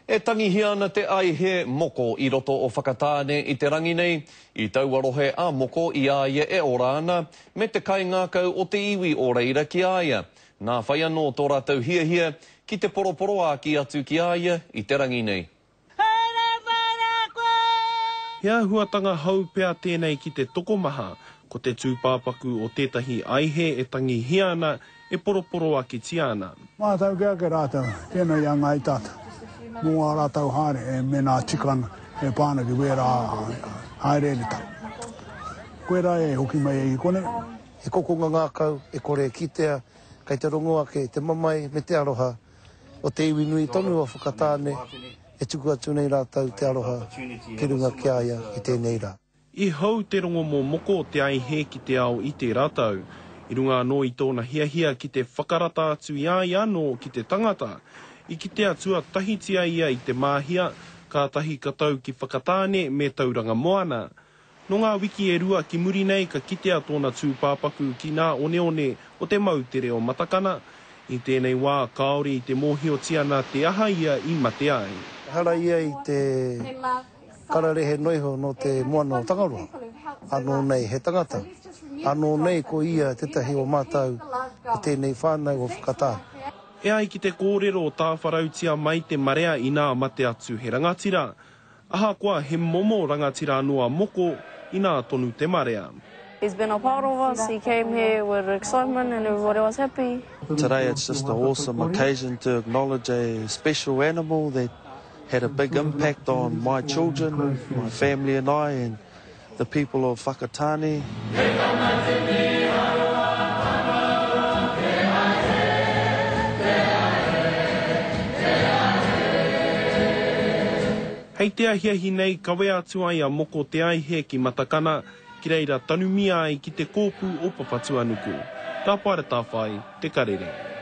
E tangihia ana te aihe moko i roto o Whakatāne i te rangi nei, i taua rohe a Moko i a ia e ora ana, me te kaingākau o te iwi o reira ki a ia. Nā whai anō tō rātou hiahia ki te poroporoāki atu ki a ia i te rangi nei. He āhuatanga hou pea tēnei ki te tokomaha, ko te tūpāpaku o tētahi aihe e tangihia ana, e poroporoakitia ana. Mātau kē ake rātou, tēnā i a Ngāi Tata, mō ā rātou haere e me nā tikanga e pā ana ki wērā hāereeretanga. Koirā e hoki mai ai ki konei. He kokonga ngākau e kore e kitea, kei te rongo ake te mamae me te aroha o te iwi nui tonu o Whakatāne e tuku atu nei rātou te aroha ki runga ki a ia i tēnei rā. I hou te rongo mō Moko te aihe ki te ao i tērā tau. I runga anō i tōna hiahia ki te whakarata atu i a ia anō ki te tangata. I kitea tuatahitia ia i Te Māhia, kātahi ka tau ki Whakatāne me Tauranga Moana. Nō ngā wiki e rua ki muri nei ka kitea tōna tūpāpaku ki nā oneone o te moutere o Matakana. I tēnei wā kāore i te mōhiotia nā te aha ia i mate ai. Ehara ia i te kararehe noa iho nō te moana o Tangaroa, anō nei he tangata, anō nei ko ia tētahi o mātou o tēnei whānau o Whakatā. E ai ki te kōrero, tāwharautia mai te marea inā mate atu he rangatira. Ahakoa he momo rangatira anō a Moko, inā tonu te marea. He's been a part of us, he came here with excitement and everybody was happy. Today it's just an awesome occasion to acknowledge a special animal that had a big impact on my children, my family and I and the people of Whakatane. Hei te ahiahi nei kawea atu ai a Moko Te Aihe ki Matakana, ki reira tanumia ai ki te kōpū o Papatuanuku. Ka paeratawhai te karere.